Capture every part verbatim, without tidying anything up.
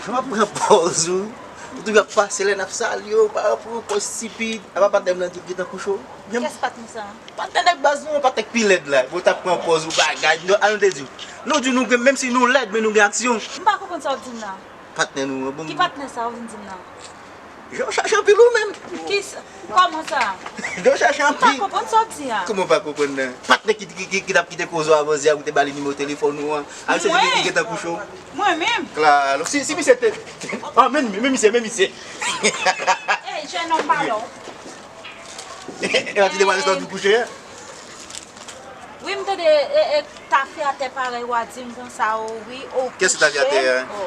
Kòman pran pòz ou? Ou toujou ap pase lè n ap salye w, pa pran pòz stipid. Apa patnè m nan ki gentan kouche w? Kiyès patnè sa? Patnè nèg baz nou an, patnè k pi lèd la. Bon, t ap pran pòz ou bagay. Non, an nou te di w. Nou di w nou gen, menm si nou lèd, men nou gen aksyon. M pa konprann sa w ap di m nan. Patnè nou an, bon. Ki patnè sa w vin di m nan? Jan w chache anpil ou menm. Ki sa? Kòman sa? Jan w chache anpil. M pa konprann sa w ap di a. Kòman w pa konprann nan? Patnè ki, ki, ki, ki t ap kite koze w avan zè a, ou te ba li nimewo telefòn ou an. A, se li ki gentan kouche w. Mwen menm? Klalo. Si, si misye te. Ah, men, men misye, men misye. Ey, jennonm, padon. E pa ti demwazèl sa w di kouche a? Wi, m tande, e, e, tafyatè parèy w a di m konsa, o wi, o kouche. Kiyès ki tafyatè a? O.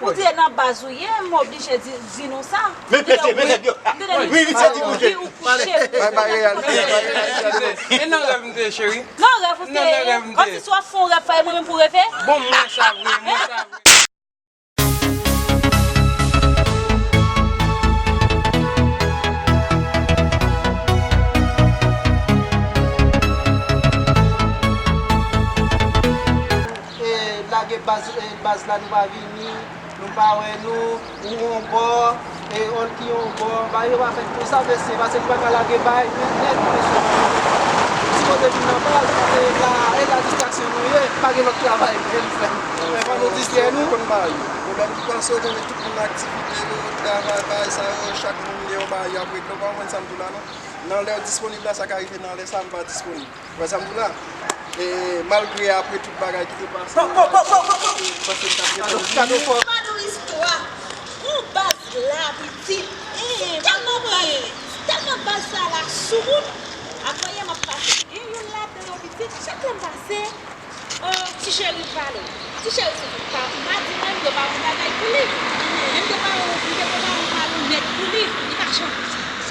Ou di e nan baz ou ye, m oblije di, di nou sa. Men mesye, men nèg yo. M tande li di ou kouche. Bay, bay, reyalite, bay, reyalite. E nan rèv m te ye, cheri. Nan rèv ou te ye. Kòmsi si w ap fè yon rèv, fè mwen menm pou reve. Bon, mwen sa vre, mwen sa vre. E, lage baz, e, baz la, nou pa vini, nou pa wè nou, ou yon bò, e, Olky yon bò, bagay yo pa fèt konsa, mesye, paske nou pa ka lage bagay nèt, nèt, mesye. Sipoze vin nan baz, e la, e la distraksyon nou ye, pa gen lòt travay pou nou fè. Men fò nou distrè nou. Konn bagay yo. Pwoblèm ki panse w konnen tout moun nan aktivite yo, travay, bagay sa yo, chak moun gen yon bagay y ap regle, w pa konprann sa m di w la, non? Nan lè w disponib la, sa ka rive nan lè sa a m pa disponib. Wè sa m di w la? E malgre apre tout bagay ki te pase, panse m t ap rete. Kado fò. Kado istwa. Yon baz la, pitit. E, tèlman baz, tèlman baz sa la soumoun. Avan yè m ap pase. Gen youn ladan yo, pitit. Chak lè m pase, o, ti cheri pale. Ti cheri se tout pa. M pa di menm, yo pa yon bagay pou li. Menm yo pa yon, yo pa yon malonèt pou li. Li pa janm.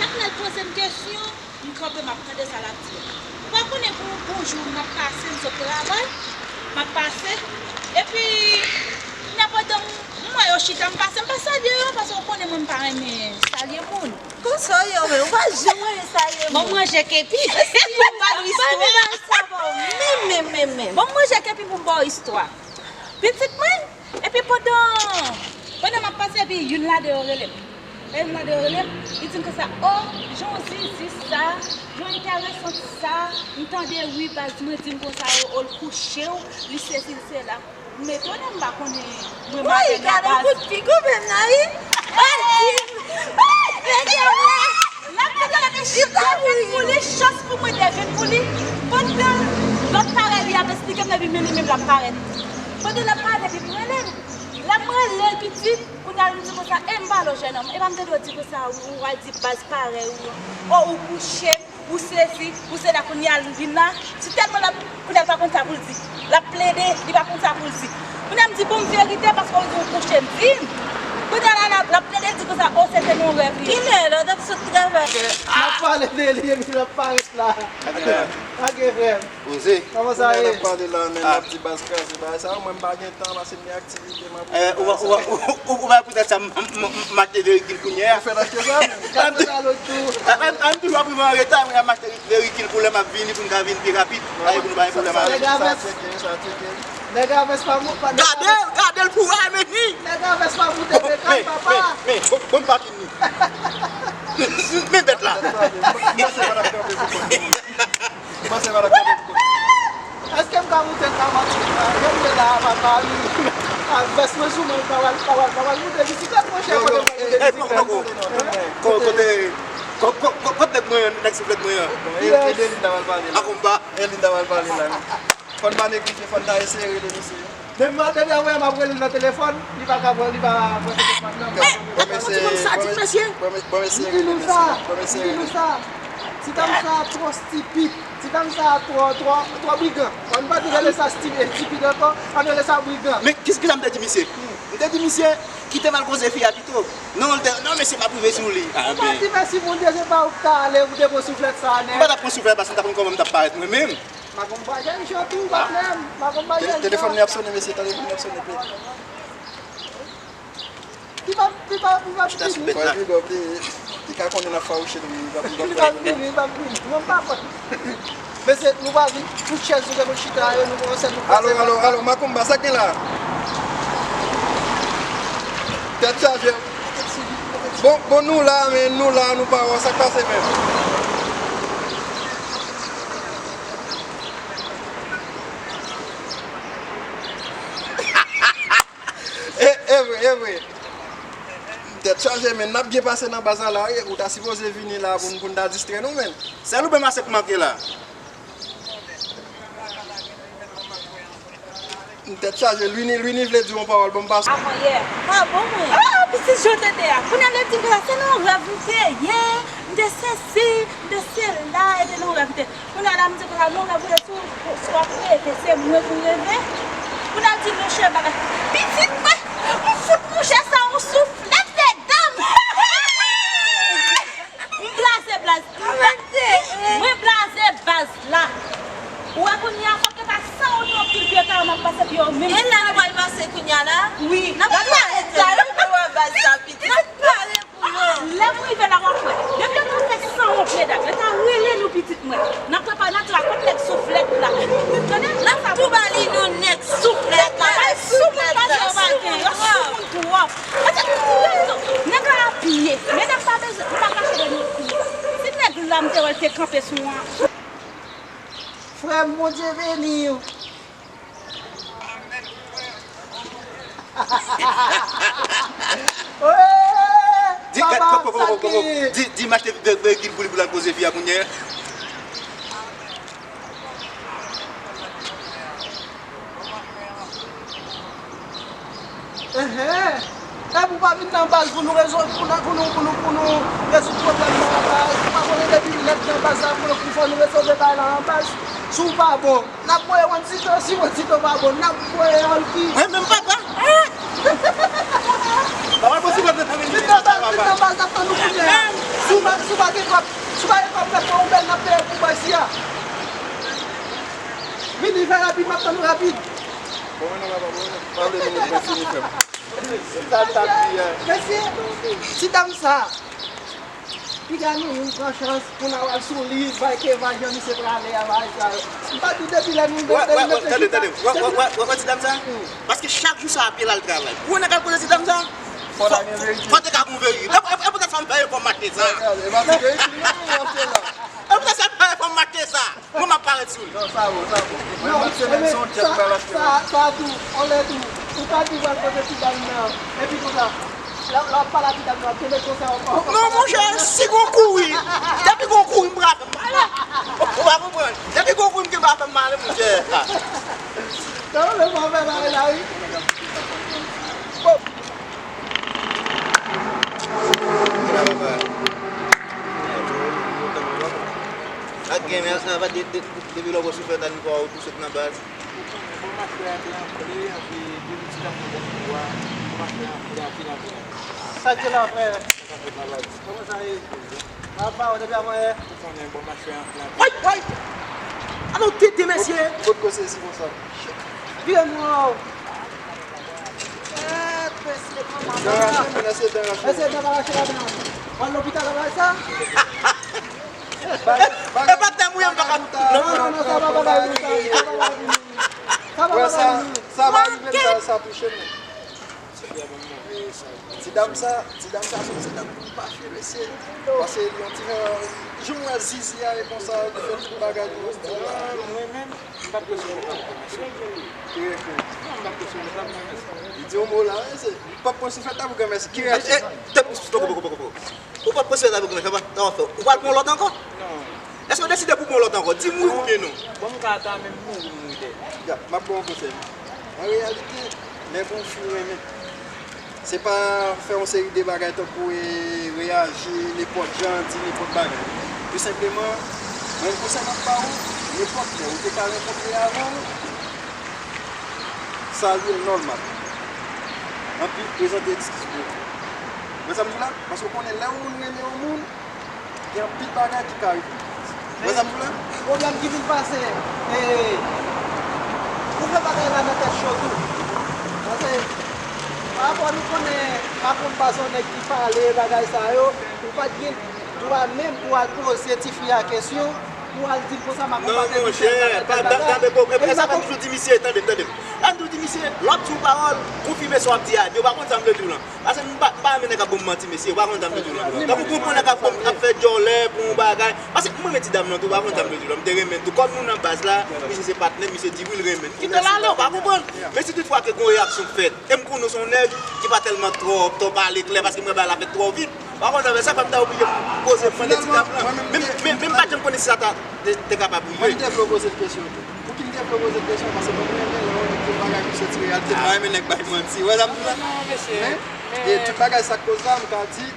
Chak lè l poze m kesyon, m kanpe, m ap tande sa l ap di a. Ou pa konnen pou yon bon jou, m ap pase, m sot travay, m ap pase. Epi, kounya pandan m, m wè yo chita, m pase, m pa salye yo, paske ou konnen mwen, m pa renmen salye moun. Konsa w ye, men ou pa janm renmen salye moun. Bon, m ranje kepi. Ou pa, ou pa renmen sa, bon, men, men, men, men. Bon, m ranje kepi pou m ba w istwa. Pitit mwen, epi pandan, pandan m ap pase, epi youn ladan yo rele m. Youn ladan yo rele m, li di m konsa, o, jan w zizi sa, jan w enteresan sa, m tande wi, baz mwen di m konsa, o, o, l kouche w, li sesi, li sela. M etone, m pa konnen, mwen madanm nan baz. Woy, gade kout figi w menm nan, wi. L ap di, gade, chita pou li, chans pou mwen te vin pou li. Pandan lòt parèy li ap esplike m, epi men li menm l ap parèt. Pandan l ap parèt, epi m rele l. Lè m rele l pitit, kounye a l di konsa, e m pale w jennonm, e pa m tande w di konsa, ou al di baz parèy ou, o ou kouche, ou sesi, ou sela, kounye a l vin la, si tèlman l ap, kounye a l pa konn sa pou l di, l ap plede, li pa konn sa pou l di. Kounye a m di, bon, m verite, paske w di w kouche, m di, kounye a la, l ap, l ap plede, l di konsa, o se te nan rèv li ye. Kilè lè w t ap sot travay? M ap pale de li, epi l ap parèt la. Ake frè m. Poze. Kòman sa ye? N ap pale la, men n ap di baz kraze bagay sa yo, mwen m pa gen tan, paske m gen aktivite, m ap... Eh, ou pa, ou pa, ou, ou, ou pa poutèt sa m, m, m, m achte verikil kounye a. Ou fèk achte sa menm? Gade sa lòt tou. An, an, an toujou ap rive an reta, mwen m achte verikil pou lè m ap vini, pou m ka vin pi rapid. Sa ye pou nou pa gen pwoblèm avè l. Sa tcheke, sa tcheke. Nèg a vès pa mou-, pa... Gade l, gade l pou wè, men ni. Nèg a vès pa moute de kay, papa. Men, men, men, bon, bon, pa vini. Men bèt la. Mwen se pa t ap kanpe pou kont mwen. Mwen se pa t ap kanpe pou kont mwen. Èske m ka moute ka manti? Lè m te la, papa, wi. A, vès mwen sou mwen, pa wè, pa wè, pa wè moute bisiklèt, monchè, kote m pral moute bisiklèt? Ko-, kote, ko-, ko-, ko-, kote nèg mwen an, nèg souflèt mwen an? E, e de li ta pral pale la. Akonpa. E li ta pral pale la. Fò n pa neglije, fò n ta eseye rele misye. Depi, depi avè m ap rele l nan telefòn, li pa ka pran, li pa pran telefòn nan. Bon, mesye, bon, mesye, bon, mesye, bon, mesye, rele mesye, bon, mesye, rele mesye. Ti dam sa twò stipid. Ti dam sa twò, twò, twò brigan. Ann pa di rele sa sti-, stipid ankò, ann rele sa brigan. Men, kisa, kisa m te di misye? M te di misye, kite m al koze fi a pito. Non, l te, non, mesye, m ap rive sou li. Ou pa di mèsi Bondye, se pa ou k ta ale, ou te pran souflèt sa a nèt. M pa t ap pran souflèt, paske m t ap konn kòman m t ap parèt mwen menm. Makonpa jèn jan tou, patnè m. Makonpa jèn jan. Telefòn li ap sonnen, mesye, telefòn li ap sonnen, pe. Li pa, li pa, li pa vini. Chita sou bèt la. Li ka konnen n ap fawouche l, wi, li pa, li pa vini, li pa vini. Mwen m pa konn. Mesye, nou pa vin tout chèz nou te konn chita yo, nou pran sèl nou pran... Alo, alo, alo, Makonpa, sa k gen la? Tèt chaje. Bon, bon, nou la, men nou la, nou pa wè sa k pase menm. E, e vre, e vre. Tèt chaje, men n ap byen pase nan baz la la, wi. Ou ta sipoze vini la pou n, pou n ta distrè nou, men. Sèl ou menm ase k manke la. Tèt chaje, Lwini, Lwini vle di yon pawòl, ban m pase. Avan yè. Pa bon, mwen. Ah, pitit jan w te te a. Kounye a, lè di m konsa, se nan yon rèv m te ye, m te sesi, m te sela, e te nan yon rèv m te. Kounye a, la, m di konsa, nan yon rèv ou ye sou, sou ap reve, se mwen pou reve. Kounye a, l di, monchè, bagay. Pitit mwen, m fout monchè sa yon souflèt, medam. M blaze baz. Mwen blaze baz la. Ou wè kounye a, fòk yo ta sanwont yon pil pye kay m ap pase pye yo menm. E la nou pral pase kounye a la? Wi. N ap pale sa, nou pral baz sa, pitit. N ap pale pou yo. Lè m rive la, w ap wè. Depi yo ta fè sanwont, medam, yo ta rele nou pitit mwen. N ap pale natirèl, kot nèg souflèt la? Tande, nan sa tou bali nou nèg souflèt la. Bay souflèt la, yo pa gen, yo sou moun twòp. Nèg la apiye. Medam pa bezwen, m pa kache de nou. Si nèg la m te wè l te kanpe sou an. Frè m, Bondye beni w. Di, papa, papa, papa, papa, di, di m achte veyikil pou li pou l al poze fi a kounye a. Enhen. Epi w pa vin nan baz pou nou rezo-, pou nou, pou nou, pou nou, pou nou rezoud pwoblèm nan an baz. Ou pa konnen depi lè n nan baz la pou nou, pou fò nou rezolve bagay la an baz. Si w pa bon, n ap voye w an Tito, si w an Tito pa bon, n ap voye w an ki. Mwen menm papa. Papa, posib nan men Tito, papa. Vin nan baz, vin nan baz, n ap tann ou kounye a. Si w pa, si w pa gen kòb, si w pa gen kòb, fè kò ouvè, n ap peye pou baz si a. Vini, fè rapid, m ap tann ou rapid. Bon, mwen non, papa, bon, mwen non. Pa vle vini, mwen fini, frè m. Sa l t ap di a. Mesye, ti dam sa, piga nou youn pran chans pou n al sou li, bay ke va jan misye prale a, bay sa yo. M pa di w depi lè nou... Wè, wè, wè, tande, tande. Wè, wè, wè, wè, wè, ti dam sa? Paske chak jou sa a pye l al travay. Pou yon nèg al koze ti dam sa? Fò ta gen veyikil. Fò te ka gon veyikil. E, e, e poutèt sa m fè efò m achte sa. E pa ti veyikil, non, m achte la. E poutèt sa m fè efò m achte sa. Mwen, m ap parèt sou li. Non, sa bon, sa bon. Mwen, m ap se menm se yon djèb pral achte. Sa, sa tou, anlè tou. Ou pa di w al kote ti dam nan. Epi konsa, lè, lè w ap pale a ti dam nan, w ap kenbe konsa, w ap... Non, monchè, si gon kouri, depi gon kouri, m pral fè m pale. Ou pa konprann? Depi gon kouri, m kenbe afè m pale, monchè. Non, men mwen fè bagay la, wi. Bon. Ak gen, men, sa va de, de, depi lè w wè souflèt la, nou pa wè w tou sot nan baz. Bon, machwè a te anfle, anfle, depi ti dam nan te fè wa, bon, machwè a anfle, anfle, anfle. Sa k gen la, frè? Sa k ap fèt la, baz? Kòman sa ye? Apa, ou depi avan yè? Ou konnen, bon, machwè a anfle, anfle. Woy, woy! Alò, tete, mesye! Kot, kot koze si konsa? Vire mwen, oh! Tèt, mesye, kòman sa? Dan rache, men, èske dan rache? Èske dan pa rache ladan? W al lopital, w al sa? E pa tèm ou ye, m pa ka. Non, non, non, sa pa bagay pou sa, sa pa bagay pou nou. Sa pa bagay pou nou. Sa pa rive m, sa, sa touche m. Ti dam sa, ti dam sa se yon ti dam pou l pa fye, mesye. Paske li yon ti jan, jan w wè zizi a e konsa, li fè tout bagay pou l. Mwen menm, m pa t pwese pou granmèsi. Ki refren? Non, m pa t pwese pou granmèsi. Li di yon mo la, wi, se, li pa t pwese fè ta pou granmèsi. Ki refren? Ou pa t pwese fè ta pou granmèsi, sa va, sa va fè. Ou pral pran lòt ankò? Non. Èske w deside pou pran lòt ankò? Di m wi oubyen non. Bon, m ka ta menm mouri, m mouri dèyè. Ya, m ap ba w yon konsèy. An reyalite, lè gon fi w renmen, se pa fè yon seri de bagay tankou, e, reyaji nenpòt jan, di nenpòt bagay. Tou senpleman, mwen, konsèy m ap ba w, nenpòt lè ou te ka rankontre avè l, salye l nòmal. Anpi prezante eskiz ou. Wè sa m di w la? Paske w konnen lè yon moun renmen yon moun, gen anpil bagay ki ka rive. Wè sa m di w la? Pwoblèm ki vin pase, e, ou fè bagay la nan tèt cho tou. Paske, pa rapò nou konnen, pa konn pa se yon nèg ki pale bagay sa yo, ou pa t gen dwa menm pou al poze tifi a kesyon, pou al di l konsa, m ap... Non, monchè, pa, pa, pa, e sa k ap toujou di misye, tande m, tande m. Sa m toujou di misye, lè w ap di yon pawòl, konfime sa w ap di a, epi yo pa konn sa m vle di w lan. Paske m, Ka bon manti, mesye, ou pa konn sa m vle di w lan. Tankou pou moun nan k ap, ap fè djòlè pou yon bagay. Paske mwen renmen ti dam nan tou, ou pa konn sa m vle di w lan. M te renmen l tou. Kòm nou nan baz la, misye se patnè, misye di wi l renmen l. Kite l ale, ou pa konprann. Men si toutfwa ke gon reyaksyon k fèt, e m konnen w se yon nèg ki pa tèlman twò, twò pale klè, paske m wè bagay la fèt twò vit. Ou pa konn sa m fè, sa fè m ta oblije poze m mande ti dam lan. Men, men, men m pa t janm konnen si sa ta, te, te kapab rive. Mwen, m te vle w poze l kesyon tou. Pou ki m te vle w poze l kesyon, paske mwen, m renmen lè yon nèg di yon bagay, misye di reyalite, m pa renmen nèg bay manti. Ou wè sa m di la? Men, e tout bagay sa k koz la, m ka di,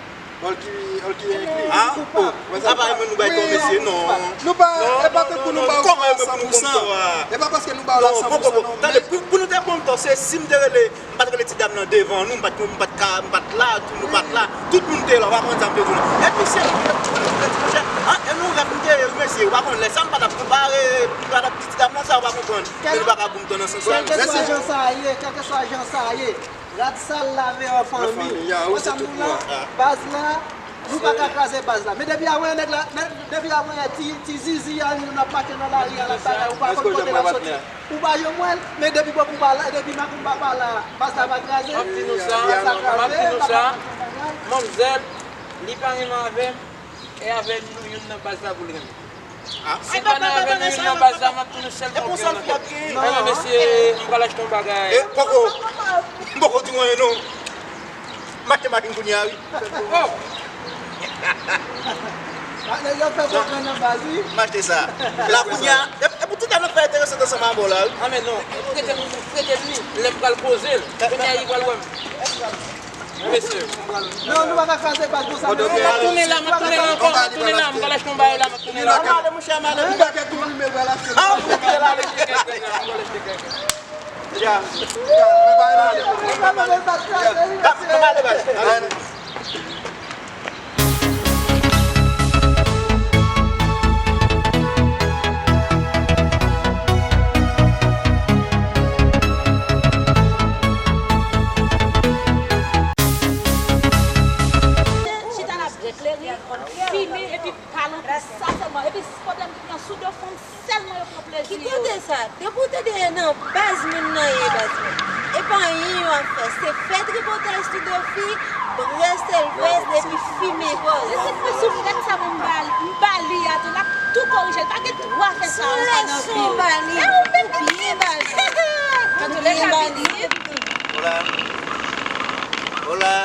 Olki, Olki enkli. Ah? Oh, wè sa? Apa mwen nou bay tò, mesye, non. Nou pa, e pa tankou nou ba w san pou san. E pa paske nou ba w la san pou san, non. Tande, pou, pou nou te ban m tò, se si m te rele, m pa t rele ti dam nan devan nou, m pa t, m pa t ka, m pa t la, tou nou pa t la. Tout moun te la, ou pa konn sa m te di w lan. E misye, e ti monchè, ah, e nou rèv m te ye, wi, mesye, ou pa konn lè sa m pa t ap konpare, m pa t ap di ti dam nan sa, ou pa konprann. Men nou pa ka ban m tò nan sans sa. Kèlkeswa jan sa ye, kèlkeswa jan sa ye. Rad sal lave an fanmi. Wè sa m di w lan, baz la, nou pa ka kraze baz la. Men depi avanyè nèg la, depi avanyè ti, ti zizi a, nou ap mache nan lari a, l ap bagay, ou pa konn kote l ap soti. Ou pa janm wè l, men depi Bòkoupa la, depi Makoumba pa la, baz la pa kraze. M ap di nou sa, m ap di nou sa, manmzèl, li pa renmen avè m, e avè nou youn nan baz la pou l renmen. Ah. Si pa nan avè nou youn nan baz la, m ap di nou sèl kòb yo nan kèk. Ebyen, mesye, m pral achte yon bagay. E, poko, m poko di w anyen non. M achte machin kounye a, wi. Oh! Ah, nèg yo fè kòb nan baz, wi. M achte sa. La kounye a, e, e pou ti dam nan fè enteresan ansanm avè w la, wi. Ah, men non, prete m, prete m li, lè m pral poze l. Kounye a, li pral wè m. Mesye. Non, nou pa ka kraze bal konsa. M ap tounen la, m ap tounen la ankò, m ap tounen la, m pral achte yon bagay la, m ap tounen la. Ann ale, monchè, ann ale. Ou pa gen tou, men pral achte. Ah, ou kite l ale. M pral achte kèk, m pral achte kèk. Ya. Ya, men pa ale. N ap ale, baz. Ale. Chita n ap klere, fimen, epi pale anpil, sa sèlman. Epi pwoblèm ki gen sou do fanm sèlman yo pran plezi yo. Ki kote sa? Depi w tande nan baz moun nan ye, baz mwen. E pa anyen yo ap fè. Se fè tripotay sou do fi, brese l brese, epi fimen kò l. Lè se mwen sou frèt sa pou m ba li, m ba li a tou, l ap tou korije. L pa gen dwa fè sa ankò nan vi l. Ou byen ba li. Antoulèka, vini. Hola. Hola.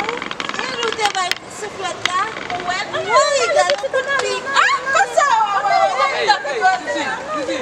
Oh, e nou te bay souflèt la? Ou wè l? Woy, gade yon kout pik. Ah, konsa, w ap wè, w ap wè. Hey, hey, Zizi, Zizi,